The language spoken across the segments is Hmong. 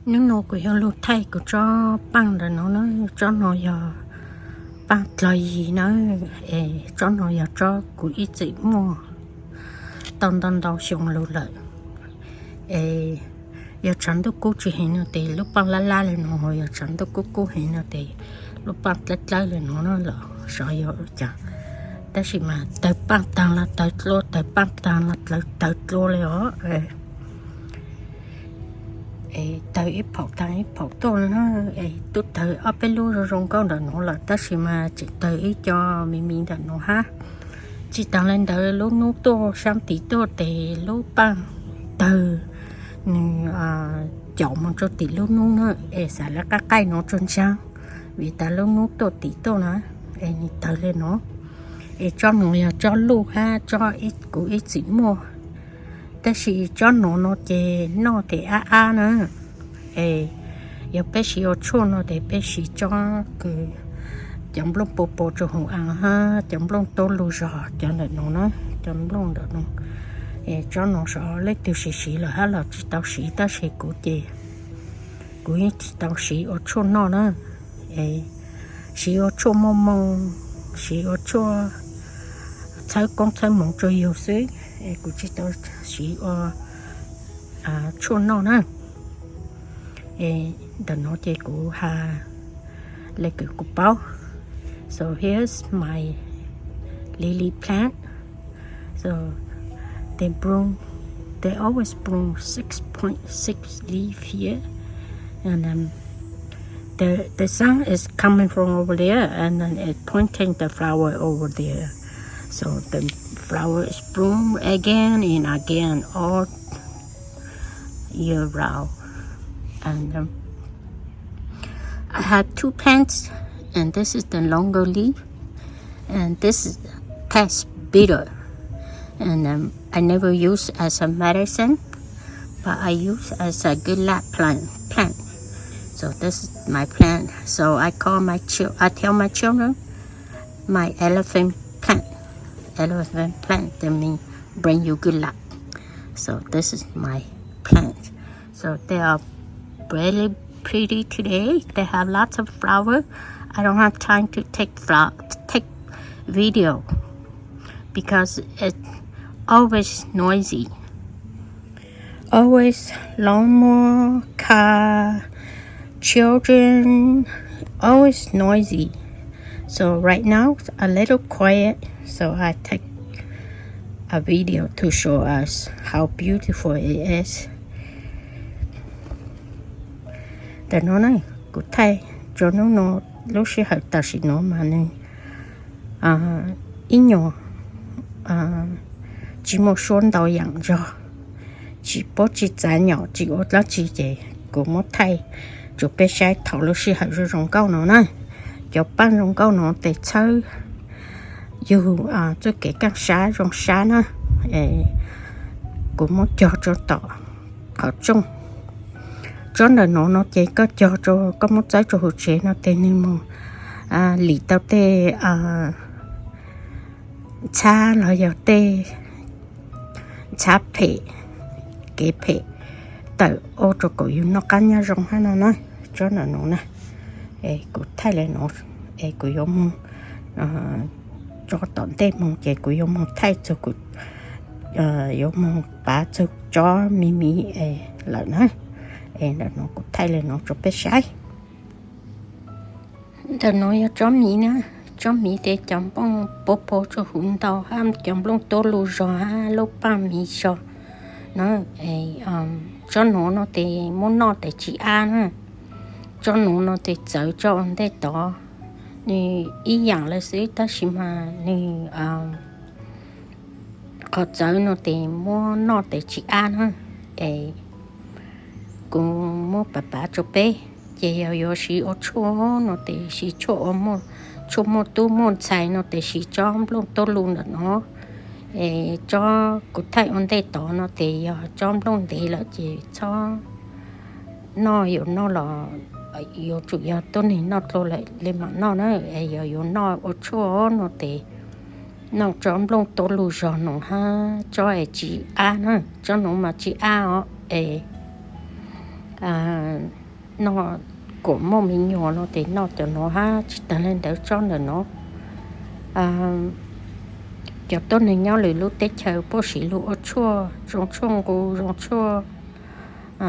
Hnub no kuv yuav lug thaij kuv tsob paaj ntawm no na. Tsob no yog paaj dlog yig na, es tsob no yog tsob kuv ib txwm muaj tau ntau ntau xyoo lug lawm. Es yog tshav ntuj kub tsis heev no tes lub paaj lab lab le no, yog tshav ntuj kub kub heev no tes lub paaj dlawb dlawb le no na los xyov yog ua cas. Tab sis mas tawg paaj taag los tawg dlua, tawg paaj taag los tawg dlua le os. Es tawg ib phaum taag ib phaum tuaj le na. Es tub tawg ob peb lub zoo zoo nkauj ntawm no lawm tab sis mas tseem tawg ib co me me ntawm no hab. Tsis taag le ntawd lub nub tuaj saab tid tuaj tes lub paaj tawg nwg caum moog rua tim lub nub na, es xav le qaij qaij no rua ntsaag, vim tas lub nub tuaj tim tuaj na, es nwg tawg le no. Es tsob nuav yog tsob luj hab tsob kuv ib txwm muaj, tab sis tsob nuav no ces noj tes ab ab na. Es yog peb siv ua tshuaj no tes peb siv tsob kws cov nplooj pua pua rua huv aav hab cov nplooj tuab lug zog cov ntawm no na, cov nplooj ntawm no. Es tsob no xyov leej twg siv siv lawm hab los tsis tau siv tab sis kuv ces kuv yeej tsis tau siv ua tshuaj noj na. Es siv ua tshuaj muaj moog, siv ua tshuaj txhawb koob txhawb moov rua yug xwb, es kuv tsis tau siv ua tshuaj noj na. Ntawm no ces kuv has le kws kuv paub. So here's my lily plant. So they bloom, they always bloom six point six leaf here, and um, the the sun is coming from over there, and then it pointing the flower over there. So the flower is bloom again and again all year round. And um, I have two plants, and this is the longer leaf, and this is taste bitter, and um, I never use as a medicine, but I use as a good luck plant. Plant. So this is my plant. So I call my chil- I tell my children, my elephant plant. Elephant plant, that means bring you good luck. So this is my plant. So they are really pretty today. They have lots of flower. I don't have time to take flo- take video because it's always noisy. Always lawnmower, car, children, always noisy. So right now, a little quiet, so I take a video to show us how beautiful it is. Ntawm no na, kuv thaij tso hnub no, lub sij hawm tam sim no mas nws ib nyuag tsis muaj suab ntau yaam zog, tsis paub tsis txav nyom tsis ua dlaab tsi ces kuv muab thaij rua peb saib thaum lub sij hawm zoo zoo nkauj no na. Cov paaj zoo nkauj no tes txhawb yug txuj kev kaaj sab zoo sab na. Kuv muab cog rua tom qhov rooj. Tsob ntawm no no ces koj cog rua, koj muab txawb rua huv tsev no tes nwg moog lim tau tej ntxhab los yog tej ntxhab phem, kev phem tawm ua rua kuas yug noj qab nyob zoo hab no na. Tsob ntawm no na, es kuv thaij le no, es kuv yuav moog tso tom ntej moog ces kuv yuav moog thaij txug, yuav moog pav txug tsob miv miv lawm na. Es ntawm no kuv thaij le no rua peb saib. Ntawm no yog tsob miv na, tsob miv tes cov nplooj puv puv rua huv ntau hab cov nplooj tuab lug zog hab lub paaj miv zog na. Tsob nuav no tes muab noj tes tsis ab na. Tsob nuav no tes txawv tso ua ntej tod, nwg ib yaam le xwb tab sis mas nwg qhov txawv no tes muab noj tes tsis ab na. Es kuv muab pav pav rua peb, ces yog yuav siv ua tshuaj no tes siv tshuaj ua, tshuaj muaj tub muaj ntxhais no tes siv tsob nplooj tuab lug ntawm no. Es tsob kuv thaij ua ntej tod no tes yog tsob nplooj ntev lawm ces txhob noj, yuav noj los yuav tsum yog tuab neeg noj dlua lawm le maam noj na. Es yog yuav noj ua tshuaj no tes noj tsob nplooj tuab lug zog no hab tsob es tsis ab na. Tsob nuav mas tsis ab os, es noj kuam muaj me nyuam no ces noj cov nuav hab tsis taag le ntawd tsob ntawm nuav. Cov tuab neeg nyob lwm lub teb chaws puab siv lug ua tshuaj, zoo tshuaj nqus, zoo tshuaj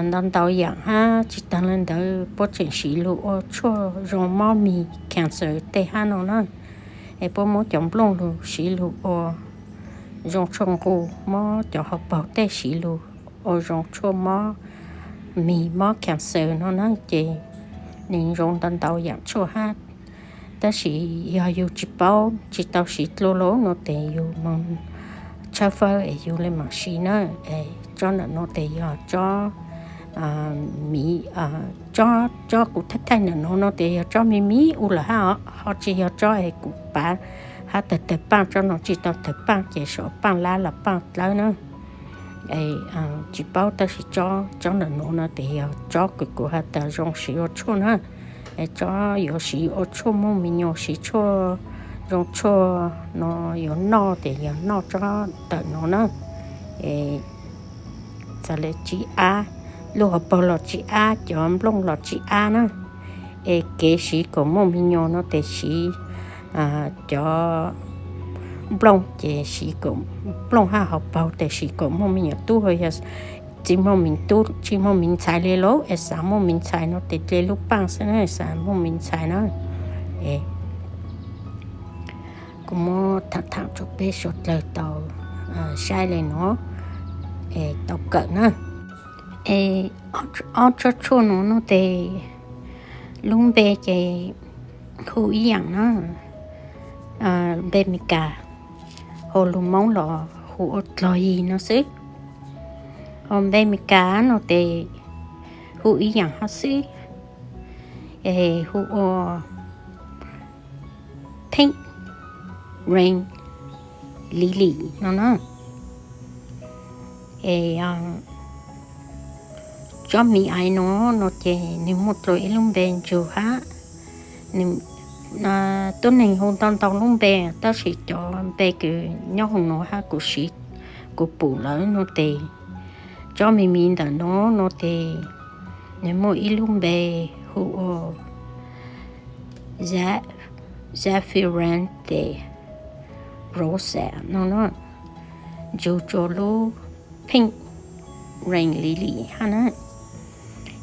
ntau ntau yaam hab tsis taag le ntawd puab tseem siv lug ua tshuaj zoo mob mis cancer tej hab no na. Es puab muab cov nplooj lug siv lug ua zoo tshuaj nqus, mob cov hauv paug tej siv lug ua zoo tshuaj mob mis mob cancer no na. Ces nwg zoo ntau ntau yaam tshuaj hab, tab sis yog yug tsis paub tsis tau siv dlua lawm no tes yug moog tshawb fawb es yug le maam siv na. Es tsob ntawm no tes yog tsob miv, tsob kuv thaij thaij ntawm no no tes yog tsob miv miv u lawm hab os, ho tsis yog tsob es kuv pav hab tawg tawg paaj, tsob no tsis tau tawg paaj ces sau paaj lab los paaj dlawb na. Tsis paub tab sis tsob ntawm no no tes yog tsob kws kuv has tas zoo siv ua tshuaj na. Es tsob yuav siv ua tshuaj muaj me nyuam, siv tshuaj zoo tshuaj no yuav noj tes yog noj tsob ntawm no na. Es txawm le tsis ab, lub hauv paug los tsis ab, cov nplooj los tsis ab na. Es kev siv kuam muaj me nyuam no tes siv cov nplooj ces siv kuam, nplooj hab hauv paug tes siv kuam muaj me nyuam tub, ho yog tsis muaj me tub tsis muaj me ntxhais le los es xav muaj me ntxhais no tes dle lub paaj xwb na, xav muaj me ntxhais na. Kuv muab tham tham rua peb suav dlawg tau saib le nuav, es tau kawm na. Es ob tsob tshuaj nuav no tes lub npe ces hu ib yaam na, npe Meskas, ho lug Moob los hu ua dlog yig no xwb. Ho npe Meskas no tes hu ib yaam hab xwb, es hu ua pink rain lily no na. Es tsob miv aiv no no ces nwg muaj dlua ib lub npe ntsug hab, tuab neeg hu ntau ntau lub npe, tab sis cov npe kws nyob hauv nuav hab kuv siv, kuv pum lawm no tes tsob miv miv ntawm no no tes nwg muaj ib lub npe hu ua Zephyrinthus rosa no na, ntsug rua lub pink rain lily hab na.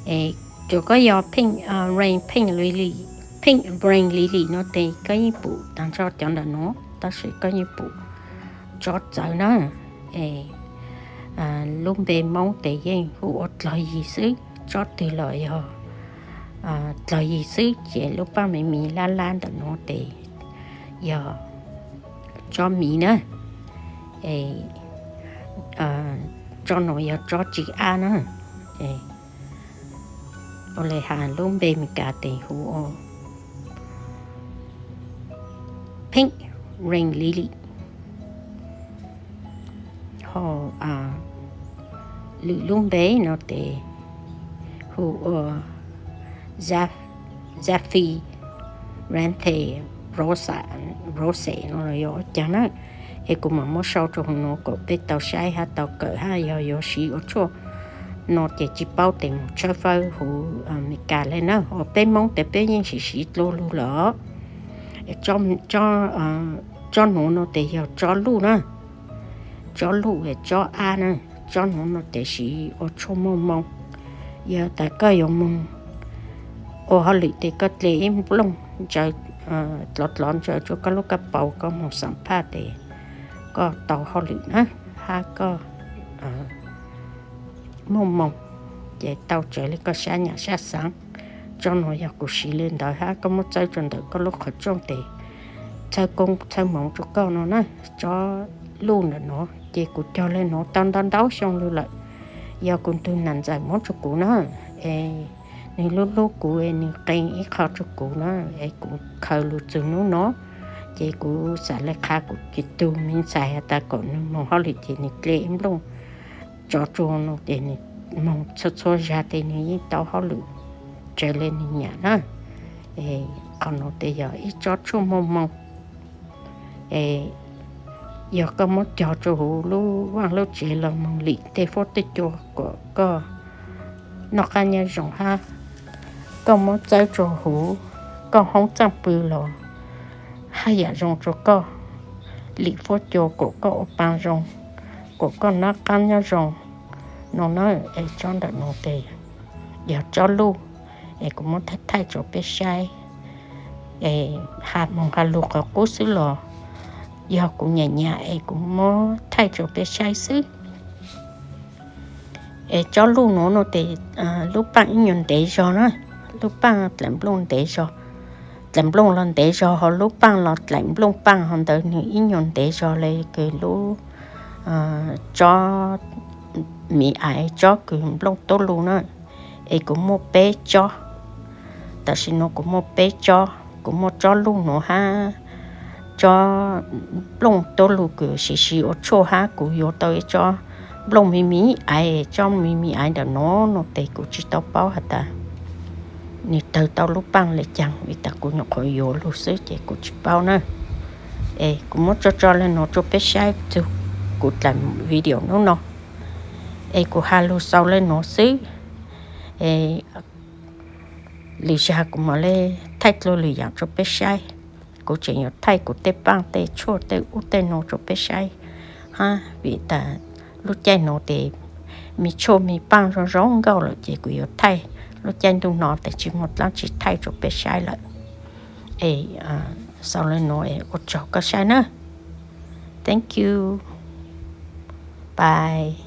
Es tsuas koj yog pink rain, pink lily, pink rain lily no tes koj yeej pum taag nrho cov ntawm no, tab sis koj yeej pum tsob txawv na. Es lub npe Moob tes yeej hu ua dlog yig xwb, tsob twg los yog dlog yig xwb, ces lub paaj miv miv lab lab ntawm no tes yog tsob miv na. Es tsob no yog tsob tsis ab na. Ua le has lub npe Meskas tes hu ua pink rain lily, ho lwm lub npe no tes hu ua Zephyrinthus rosa, rose no los yog ua caag na. Es kuv mam muab sau rua huv nuav kom peb tau saib hab tau kawm hab yog yuav siv ua tshuaj no ces tsis paub tes mus tshawb fawb huv Meskas le na. Ua peb Moob tes peb yeej siv siv dlua lug lawm. Tsob nuav no tes yog tsob luj na, tsob luj es tsob ab na. Tsob nuav no tes siv ua tshuaj muaj moo. Yog tas koj yuav moog ua hauj lwm tes koj dle ib nplooj ntsaws, dlov dlov ntsaws rua koj lub kab paus, koj moog xam phaj tes koj tau hauj lwm na, hab koj muaj moo ces tau tsawv le koj sab nyam sab xaav. Tsob nuav yog kuv siv le ntawd hab koj muab txawb rua ntawm koj lub qhov rooj tes txhawb koob txhawb moov rua koj no na. Tsob luj ntawm no ces kuv cog le nuav tau ntau ntau xyoo lug lawm. Yog kuv tug nam ntxawm muab rua kuv na, es nwg lub lub kuv es nwg qee ib qho rua kuv na, es kuv khaws lug txug nub no, ces kuv xav le qha kuv tug me ntxhais has tas kom nwg moog hauj lwm ces nwg dle ib nplooj tso rua no ces nwg moog txhua txhua zag tes nwg yeej tau hauj lwm tsawv le nwg nyam na. Qhov no tes yog ib tsob tshuaj muaj moo. Yog koj muab cog rua huv lub vaaj lub tsev los moog lim tej huab tej cua kom koj noj qab nyob zoo hab koj muab txawb rua huv, koj hoob txaaj pw los haj yaam zoo rua koj. Lim fuab cua kuam koj ua paa zoo, kuam koj noj qab nyob zoo. Nua nawb, es tsob ntawm nua tes yog tsob luj, es kuv muab thaij thaij rua peb saib, es has moog has lug qhov qub xwb los yog kuv nyam nyam es kuv muab thaij rua peb saib xwb. Es tsob luj nuav nua tes lub paaj ib nyuas ntev zog na, lub paaj dlaim nplooj ntev zog, dlaim nplooj los ntev zog ho lub paaj los dlaim nplooj paaj ho ntawd nwg ib nyuas ntev zog le kws lub tsob miv aiv tsob kws nplooj tuab lug na. Es kuv muaj peb tsob, tam sim nuav kuv muaj peb tsob, kuv muaj tsob luj nuav hab tsob nplooj tuab lug kws siv siv ua tshuaj hab kuv yuav tau ib tsob nplooj miv miv aiv, tsob miv miv aiv ntawm nuav nua tes kuv tsi tau paub has tas nwg tawg tau lub paaj le caag vim tas kuv nyuam qhuav yuav lug xwb ces kuv tsi paub na. Es kuv muab tso tso le nuav rua peb saib txug kuv dlaim video nub no, es kuv has lug xaus le nuav xwb. Es lwm zag kuv mam le thaij dlua lwm yaam rua peb saib. Kuv tseem yuav thaij kuv tej paaj tej tshuaj tej ub tej nuav rua peb saib hab vim tas lub caij nuav tes me tshuaj me paaj zoo zoo nkauj lawm ces kuv yuav thaij. Lub caij ntuj no tes tsi muaj dlaab tsi thaij rua peb saib lawm. Es xaus le nuav es ua tsaug koj saib na. Thank you. Bye.